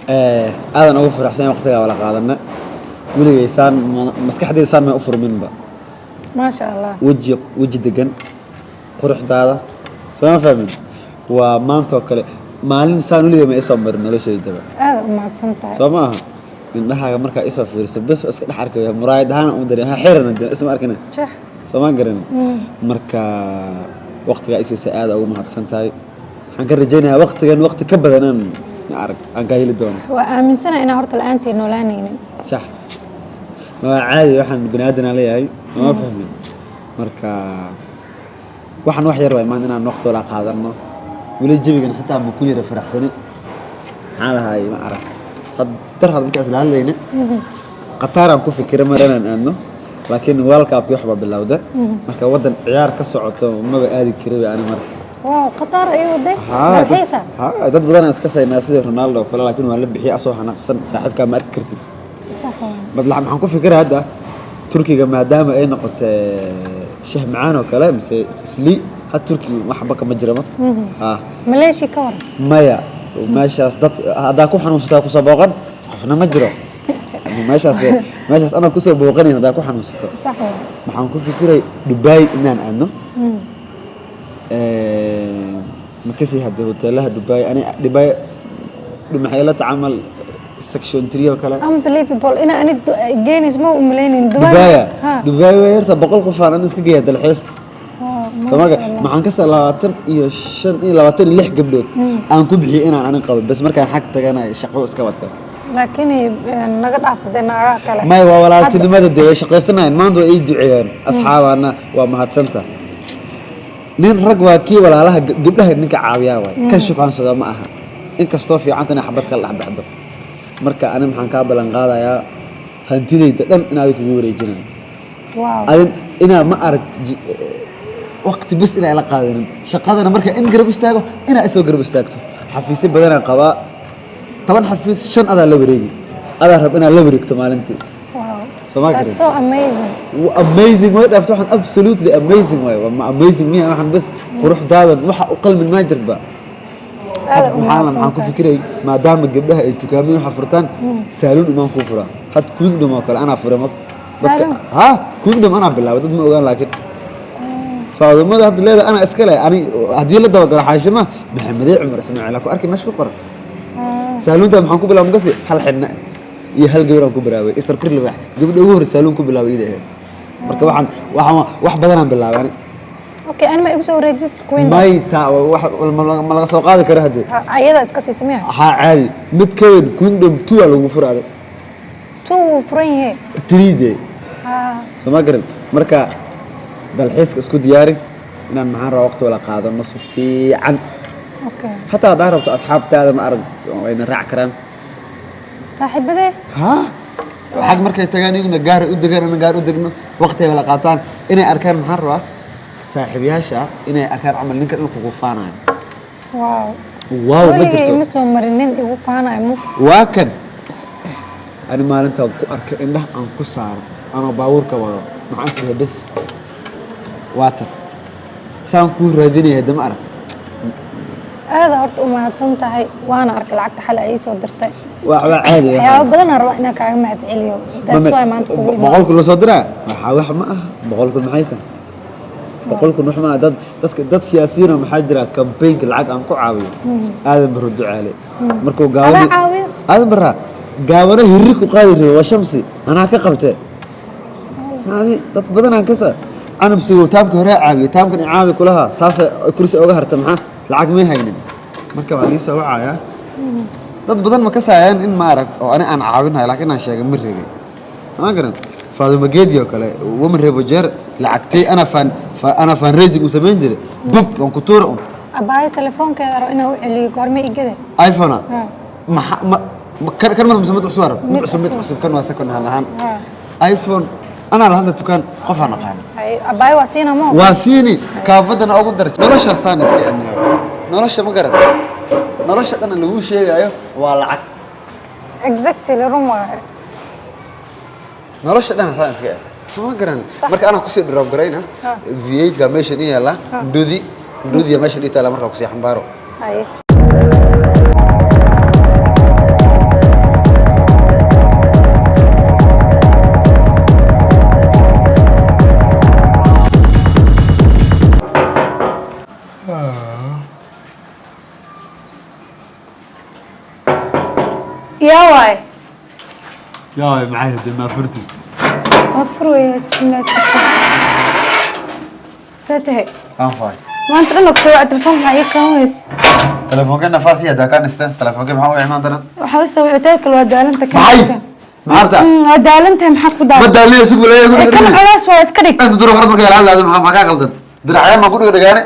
Aadan ugu faraxsan waqtigaa wala qaadana. Weligay saan maskaxdayda saan may u furminba. Maasha Allah. Weji weji degan, quruxdaada soo ma fahmin? Waa maanta oo kale maalin saan weligay ma isoo marin noloshaydaba. Aada u mahadsan tahay. Soo ma aha? Indhahaaga markaa isoo fiiriso bes waa iska dhex arkaya, muraayad ahaan u dareem ha xirana de isma arkina. Jeex. Soo ma garan? Marka waqtigaa isiisay aada ugu mahadsan tahay. Waxaan ka rajaynayaa waqtigan waqti ka badan aan ma arag aan kaa heli doono. Waa aaminsana inaan horta la-aanteed noolaanaynin. Sax, ma waa caadi, waxaan bini aadanaa leeyahay, ma fahmin? Marka waxaan wax yar waay maanta inaan waqti wala qaadano. Weli jawigan xitaa ma ku yara faraxsani. Maxaan lahay, ma arag had darhad markaa isla hadlayna Qataaraan ku fikira mar inaan aadno, laakiin World Cup-kii wax baa bilowda. Marka waddan ciyaar ka socoto maba aadi kara ani marka. Wow, Qatar ay waday. Haa, dalxiisa. Haa, dad badan aan iska saynaa sidii Ronaldo oo kale, laakiin waa la bixiyay asoo xanaaqsan. Saaxiibkaa ma arki kartid. Sax waay. Bad maxaan ku fikiraa hadda Turkiga, maadaama ay noqotay shah macaan oo kale mise isli had Turkiga waxba kama jira ma ah. Maleeshiya ka waran? Maya, meeshaas dad haddaa ku xanuunsataa kusoo booqan qofna ma jiro meeshaas. Meeshaas anaa kusoo booqanayn haddaa ku xanuunsato. Sax waay. Maxaan ku fikiray Dubai inaan aadno. Ma kasii hadda hoteelaha Dubai, ani Dubai maxay la tacamal section 3 oo kale. Unbelievable ina ani geenays ma u malaynayn Dubai. Dubai. Ha. Dubai way yarta, 100 qof aan iska geeya dalxiis. Wow, Soomaaliga maasha Allah. maxaan ka saa 25 iyo 26 gabdhood aan ku bixiyay inaan anin qabo bas. Markaan xag taganayo shaqo iska wata. Laakiin naga dhaafade naagaha kale. May, waa walaaltinimada dee, way shaqaysanayaan maanta, waa ii duceeyaan asxaabaana, waa mahadsanta. Nin rag waa kii walaalaha gabdhaha ninka caawiyaa waay kan shukaansado ma aha, inkastoo fiicanta inay xabad kala dhex baxdo. Marka ani maxaan kaa ballan qaadayaa hantidayda dhan inaad kugu wareejinayo. Adin inaa ma arag waqti bes inaa ila qaadanin shaqadana, marka in garab istaago inaa isoo garab istaagto. Xafiisyo badanaa qabaa, 10 xafiis, shan adaa la wareegi, adaa rab inaad la wareegto maalintii. Soo ma That's garan? so amazing. Amazing way dhaafto waxaan, absolutely amazing waay. Waa ma amazing miya waxaan bes quruxdaadan waxa u qalmin maa jirtba. Aad u maxaan maxaan ku mahadsantahay. fikiray maadaama gabdhaha ay dukaamada waxa furtaan, saaluun imaan kuu furaa had Queendom oo kale anaa furay ma dadka. Saaluun? Ha, Queendom anaa bilaabay, dad ma ogaan, laakiin Faadumada hadda leeda anaa iska leh. Ani haddii la dabagalo xaashima Maxamedey Cumar Ismaaciil ku arki meesha ku qoran. Saaluunta maxaan ku bilaabay makasi hal xidhna iyo hal gabar aan ku bilaabay isar kurli wax gabadha ugu horreysa saaluun ku bilaabay ida ahayd. Marka waxaan wax badanaan bilaabay ani. Okay, ani ma igu soo wareejis Queen? May, taa wax ma laga soo qaadi karo haddee. Ayada iska siisa miya? Haa, caadi, mid ka weyn Queendom 2 aa lagu furaaday. Two wuu furan yahay. 3 de. Ha. Soo ma garan? Marka dalxiiska isku diyaari inaan maxaan rabaa waqti wala qaadano si fiican. Hataa haddaa rabto asxaabtaada ma arag wayna raac karaan. Saaxiibadee? Ha, xag markay tagaan iyaguna gaar u degaan, ana gaar u degno, waqti ay wala qaataan inay arkaan. Maxaan rabaa saaxiibayaasha inay arkaan camal ninka dhan kugu faanayo. Wow. Wow, ma Weligay jirto. ima soo marin nin igu faanayo mu. Waa kan ani maalintaan ku arkay indhaha aan ku saaro anoo baabuurka wado, maxaan isdhahay bes waa tan saan kuu raadinaya dama arag. Aada horta u mahadsan tahay, waana arkay lacagta xalay ay ii soo dirtay. Waa caadi. Waxyaabo badan aan rabaa inaan kaaga mahad celiyo. That's why maanta kugu imaado. 100,000 la soo diraa waxaa wax ma aha. 100,000 maxay tahay? 100,000 wax ma aha. Dad dadka dad siyaasiyiin oo maxaa jira campaign-ka lacag aan ku caawiyo. Aadan Barro Ducaale markuu gaawani Adaa caawiyo? Aadan Barra gaabano hirri ku qaadi rabay waa Shamsi, anaa ka qabtee. Hadi dad badan aan kasa canab sigow taamka hore caawiyo, taamkan i caawi kulaha saasa kursi oga harta. Maxaa lacag may haynin. Marka waa lii soo wacayaa, dad badan ma kasaayaan in ma aragt oo ani aan caawinayo, laakiin aan sheegay ma rabay, ma garan? Faadumo Geedi oo kale, woman rebojeer, lacagtay ana fan ana fundraising uu samayn jiray bub waan ku tuura un. Abaayo, telefoonkeeda rabo inaan u celiyo, goorma igade? iPhone ah? Ha. Ma kan mar mise mid cusub arab? Mid Mid cusub, mid cusub. cusub. Kan waa second hand ahaan. Ha. iPhone anaa la hadla dukaan, qof aan aqaana. Hay, abaayo waa siina mo. Waa siini, kaafadana ugu dar. Noloshaasaan iska ernayo, nolosha ma garata? Nolosha dhan laguu sheegayo waa lacag. Exactly, run waaye. Nolosha dhan saan iska er, soo ma garan? Marka anaa kusii drop garayna. Ha. V8 ga meeshan ii yaala, ndudi ndudiya meeshan ii taala, markaa kusii xambaaro. Hay. Yaa waay. Yaa maxay hadee maa furtid? Waa furwaya. Bismillah, see tahay? Aan fine. Maanta dhan oo soo telefoon maxaa ii qaban weyse? Telefoonka nafaas iyo hadaa kaa nista telefoonka maxaa u imaan daran? Waxaa usoo wicitaad kale, waa daalanta. Maxay? Maxaa rabtaa? Waa daalantahay, maxaa ku Ma daalan? daalnaya, sug balaya. Kan culays waa, iska dhig. Inta duro marka yala hadlaado, maxaa kaa qaldan? Diracyaa maan ku dhiga dhagaane?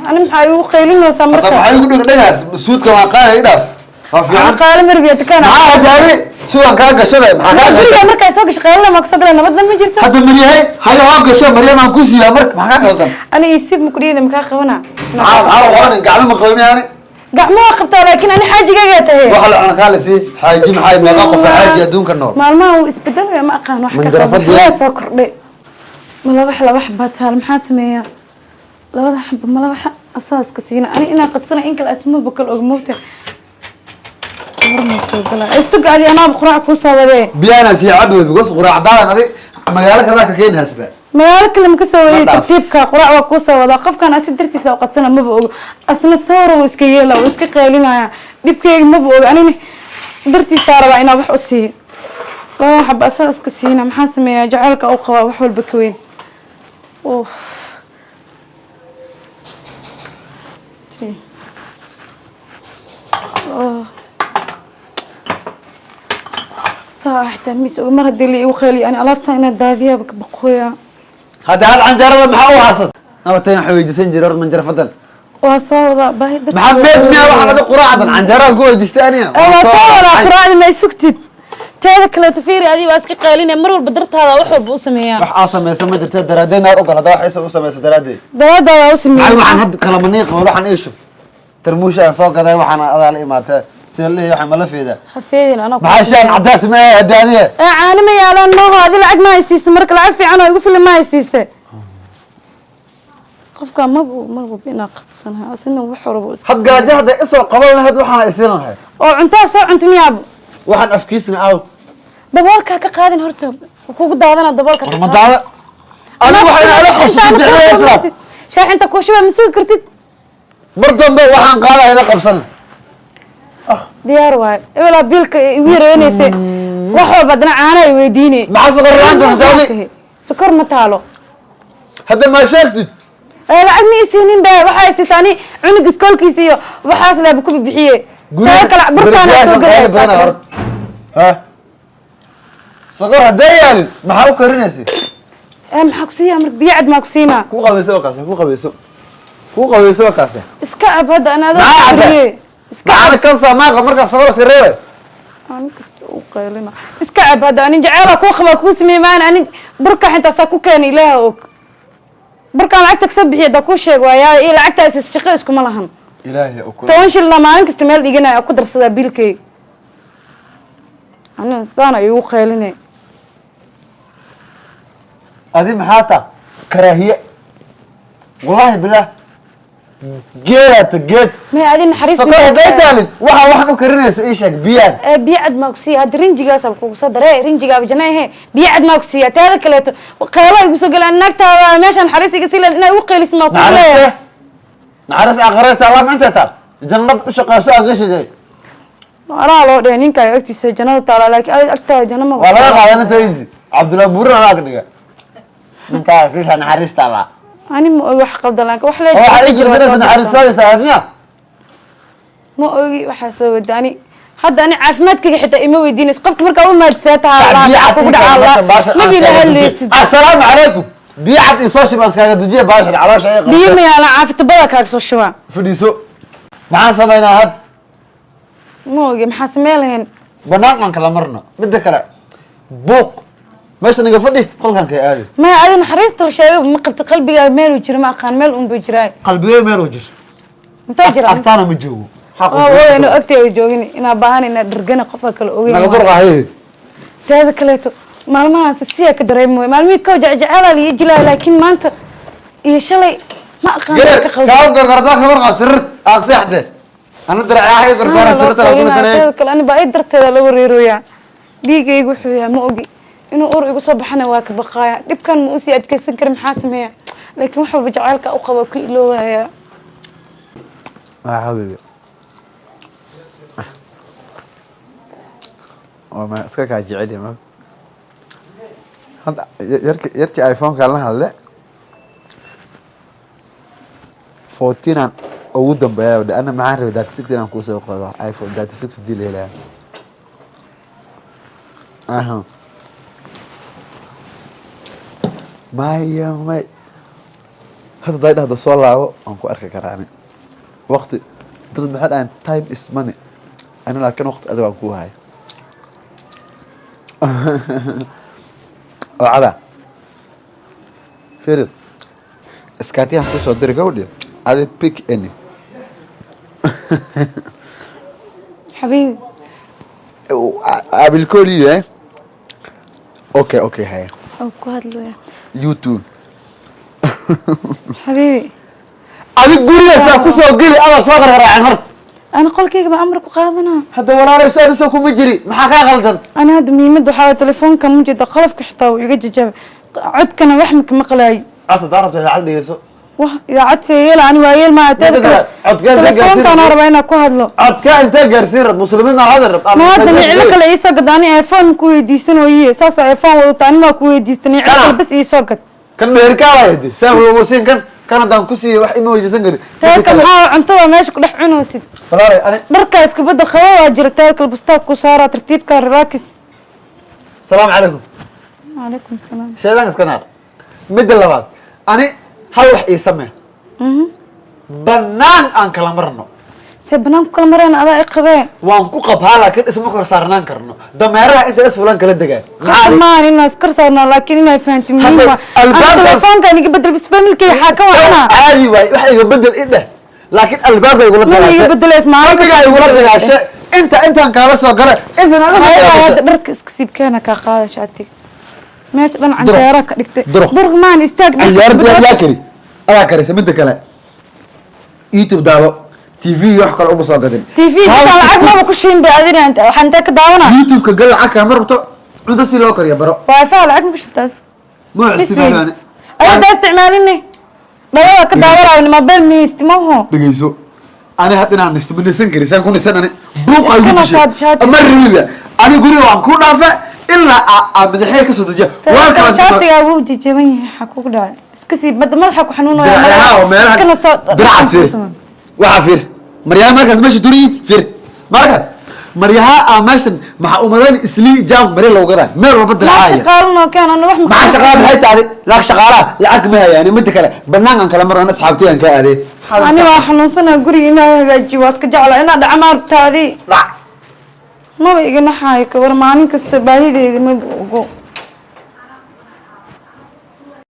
Ani maxaa igu qaylinaysaa hadda marka? Maxay igu dhiga dhagaas? Suudka waan qaadaya, i dhaaf, waa fiican. Qaali marbiya dukaan. Maxaa hadaade suudan kaa gashaday? Maxaa kaa Guriga gashay? Markaa soo gasho qaylina maa kusoo galay, nabadna ma jirto. Hadda maryahay haya waa gasho, maryam aan ku siiyaa marka, maxaa kaa qaldan? Ani isib ma kudhigina, makaa qabana? Maxaa la qabanay? Gacmo ma qabi miyaani? Gacmo waa qabtaa, laakiin ani xaajigaygaa tahay. Waxa la cuna kaa la sii xaaji. Maxay meeqa qof xaaji adduunka nool? Maalmaha wuu isbedelaya, ma aqaan wax ka Manjarafadii. qaba. Waxaa soo kordhay ma laba laba xabaa taal, maxaa sameeyaa? Labada xaba ma laba asaaska siina ani inaan qadsana in kale asmaba kale og moogta war ma soo galaa ay suga adi anaaba quraac kuu soo wadee. Biyaana sii cabi because quraacdaadan adi magaalo kadaa ka keenaasba. Magaalo kale ma ka soo wadey. Ma dhaaf. Tartiibka quraac waa kuu soo wadaa. Qofkan asi dartiisa u qadsana maba ogo, asna sawra wuu iska yeela, wuu iska qeylinaya, dhibkeyga maba ogo. Anina dartiisaa rabaa inaan wax u siiyo. Labada xaba asaa iska siina, maxaan sameeyaa? Jaceylka u qabaa wax walba ka weyn. Oh. Three. Oh. Saa xitaa mis oga mar haddii la igu qeyliyo ani alaabta inaad daadiyaaba ka baqooyaa. Hadda had canjarada maxaa u haasad nabatan waxa weydiisan jiray hor manjarafadan. Waa soo wadaa, baahi darteed. Maxaa meed miyaa waxaa laga quraacdan canjarada ku weydiistay aniga? Waa soo wadaa quraacda, ma isugtid? Teeda kaleeto fiiri, adiga waa iska qaylinaya mar walba, dartaada wax walba u sameeyaa. Wax aa samaysa ma jirta, daraaddeed naar ogol hadda wax isa u samayso daraaddeed. Daraaddaada u maxay sameeya. Waxaan hadda kala maniiq qabo, waxaan iishu tarmuusha aan soo gaday, waxaan adaa la imaatee sida la leeyahay, waxaan mala feedaa. Hafeedin anaa. Maxaa shaan cadaas ma ah hadda adiga? Ee caano ma yaalaan maaho, adi lacag ma haysiise marka, lacag fiican oo igu filan ma haysiise. Qofka maba maba inaa qadsanahay, asina wax walba iska Had gaajo hadda isoo qaban lahayd, waxaana isiin lahayd. Oo cuntaa soo cunta miyaaba? Waxaan afkiisna aaw. Daboolkaa ka qaadin horta, wuu kugu daadana, daboolka ka war ma qaadin. Daada adigu waxayna ala qabsatay jeclaysaa. Shaaxinta kuu shuba, ma sugi kartid? Mar dambe waxaan qaada ila qabsan. Diyaar waayo, ebelaa biilka igu yareynayse, wax walba haddana caana ay weydiine. Maxaa sokor la'aanta cuntaadi? Sokor ma taalo. Hadda maa sheegtid? Ee lacag ma isiinin ba, waxaa isiisa ani cunug iskoolkiisa iyo waxaas leeba ku bixiye. Saa kale burkaana soo galaysaa. Ha sokor haddee yaalin, maxaa u karinaysa? Ee maxaa ku siiyaa marka? Biyo cad maa ku siinaa? Ku qabayso oo kaase, ku qabayso, ku qabayso oo kaase. Iska cab hadda ana adaa Maxaa cabaa? kariye, iska maxaana cab. Kansa maaqa markaa sokor iska reebay. Ani kasta u qaylina, iska cab hadda. Ani jaceela kuu qabaa kuu sameeye maana, ani burka xitaa saa ku keena ilaaha og. Burkaan lacagta kasoo bixiya haddaa kuu sheeg waayaa, iyo lacagtaas shaqo iskuma lahan. Ilaahay u 10 shilna maalin kasta meel dhiganaya ku darsadaa biilkeyga, ani saana igu qaylinay. Adi maxaa taa karaahiye? Wallaahi bilah, geedaata geed. May adi naxariis. Sokor hadday taalin, waxaa waxaan u karinaysa ii sheeg, biyaan. Ee biyo cad maa ku siiya hadda? Rinjigaasaba kugu soo daree, rinjigaaba jana ahe, biyo cad maa ku siiya? Teeda kaleeto qeylo igu soo galaan, naagtaada meeshaan naxariis iga sii leed inaa igu qaylis maa kugu leeyahay. Naxariiste, naxariis aakhirada taala, intay taal jannad u shaqeyso aan qashijay. Anaa loo dhehe ninka agtiisa jannada taala, laakiin adiga agtaada janno ma. Waa laga qaadan intaydi Cabdulla Buurin anaa ka dhiga ninkaa agtiisa naxariis taala. Ani ma ogi wax qaldan, laakiin wax lee Oo waxaa ii jiro waa jirsanaysa soo naxariistaadaysa aadmiya. Ma ogi waxaa soo wada. Ani hadda ani caafimaadkayga xitaa ima weydiinayso. Qofka markaa u maadsaataha kugu dhacaa maba ila hadlaysid. Assalaamu calaykum, biyo cad ii soo shib, aan iskaaga dejiya baashan caloosha ay Biyo qabta. ma yaalan, caafitabada kaaga soo shubaa. Fadhiiso, maxaan samaynaa had? Ma ogi maxaa samee lahayn. Banaan aan kala marno, midda kale buuq meesha naga fadhi, qolkan kay aadi. Maya, adi naxariista la sheegay ma qabta, qalbigaaga meeluu jiro ma aqaan, meel unbuu jiraa. Qalbigee meeluu jir? Intoo jira? Agtaana ma joogo. Xaq Waa ogeyn oo agteeda joogin inaa baahan inaa dhargana qofka kale ogeyn. Naga durqahay. Teeda kaleeto maalmahaas siyaa ka dareemi waay, maalmihii kow jecjecelaa la ii jilaa, laakiin maanta iyo shalay ma aqaan Gere ka qaldan. Kaa gargardaa ka warqaa sirir aan seexde ana diracyaha garsaara sirta la kuna. Teeda kale ani baa i darteeda la wareeroyaa, dhiigayga wuxuu yahay ma ogi, inuu ur igu soo baxana waa ka baqaaya. Dhibkan ma usii adkeysan kari, maxaa sameeya? Laakiin wax walba jaceylka u qaba ku iloowaya. Waa xabiibi. Waa ma iska kaa jecel yahay ma hadda yarkii iPhone-ka la hadle, 14 aan ugu dambeeya dhe. Ana maxaan rabay? 36 inaan kuusoo qodo. iPhone 36 hadii la helaya. Aha, maya, may hadda haday dhahdo soo laabo, waan ku arki karaa. Ani waqti dad maxay dhahaan? Time is money. Ani laakiin waqti adag waan ku haya oo cada. Fiiri, iskaatiyahan kusoo diri gabadhi, adi pick any. Xabiibi. I will call you, eh? Okay, haya. Oo ku hadlaya. You too. Xabiibi. Adig gurigaasaa kusoo geli, adaa soo qarqaraacen horta. Ana qolkayga baa amar ku qaadanaa. Hadda walaalay, soo anisoo kuma jiri, maxaa kaa qaldan? Ana hadda muhiimadda waxaa waye telefoonkan ma jeeda, qolofka xitaa wuu iga jajabay, codkana wax ma ka maqlaayo. Cod hadaa rabto, idaacad dhegeyso. Wah, idaacad see yeela? Ani waa yeel maa teeda Midda kale. kale, codkeed la gaarsiin. Telefoonkaan rabaa inaan ku hadlo. Codkaa intee gaarsiin rab? Muslimiin hadal rab. Ma hadda niclo kale iisoo gad. Ani iPhone ku weydiisanooye, saasa iPhone wadata, ani maa ku weydiista niclo Kana? kale bas iisoo gad. Kan meherkaa waa hidi saa lagu siin. Kan haddaan ku siiyo, wax ima weydiisan karin. Teeda kale, maxaa cuntada meesha ku dhex cunaysid? Walaalay, ani Dharkaa iska bedel, qaba waa jira. Teeda kale, bustaa ku saaraa, tartiibkaa, relax. Salaamu calaykum. Calaykum salaam. Shaydaan iska naar. Midda labaad, ani hal wax ii samee. Banaan aan kala marno. See banaanku kala mareen? Adaa i qabee. Waan ku qabhaa, laakiin isma kor saarnaan karno. Dameeraha inta isfulaan kala degaan. Maan inaa iskor saarnaa, laakiin inay fahanti muhiim Hadda waa ana telefoonkaan iga bedel bis, familkay xaa ka wacana. Caadi waay, wax iga bedel i dheh, laakiin albaabka igula Mana iga dagaashe. bedeleys maalin Qalbigaa kasta. igula dagaashe. Intaan kaala soo gala, inta naga soo Ayadaa dagaashe. Hadda dharka iska siibkeena, kaa qaada shaatiga, meesha dhan Durug. canjeera ka dhigtay. Durug. Durug maan, istaag, dharka Canjeerada iska bedel. Yaa kari, adaa karaysa. Midda kale, YouTube daawo, TV iyo wax kale uma soo gadin. TV bishaan lacag maba ku shiin bay adina, waxaan intee ka daawanaa? YouTube-ka gal, lacag kaama rabto. Cunto si loo kariyo baro. Wifi lacag ma ku shubtaa? Ma isticmaalaan. Ayadaa isticmaaline, dhalada ka daawanaayo, mobile ma haysti maho. Dhegeyso, ani hadda inaan nisto ma nisan kari. Saan ku nisan? Ani buuq ay Iskana gu dishay. saad shaati. Ma ribiba, ani guriga waan ku dhaafa ilaa aa madaxeey kasoo dejiya. Waa kala. Shaatigaa wuu jajaban yahay, waxaa kugu dhacay? Iska sii bada, madaxa ku xanuunaya. Diracaha oo meelaha Iskana soo diracaas fiir, waxaa fiir maryaha markaas meesha duriyi. Fiir markaas maryaha aa meeshan, maxaa umadayn islii jaam marya loogu gadaa meel walba Lacag diracaaya. shaqaalan oo keen, ana wax. Maxaa shaqaala? Maxay tahay lacag shaqaalaha? Lacag ma hayaan. Midda kale, banaankan kala maraan, asxaabtayaan ka aadee. Ani waa xanuunsanaa, guriga inaa hagaajiyo waa iska jeclaa, inaa dhaca maartaadi. Dhac. Maba iga naxaayo, kabar maalin kasta baahideeda maba ogo.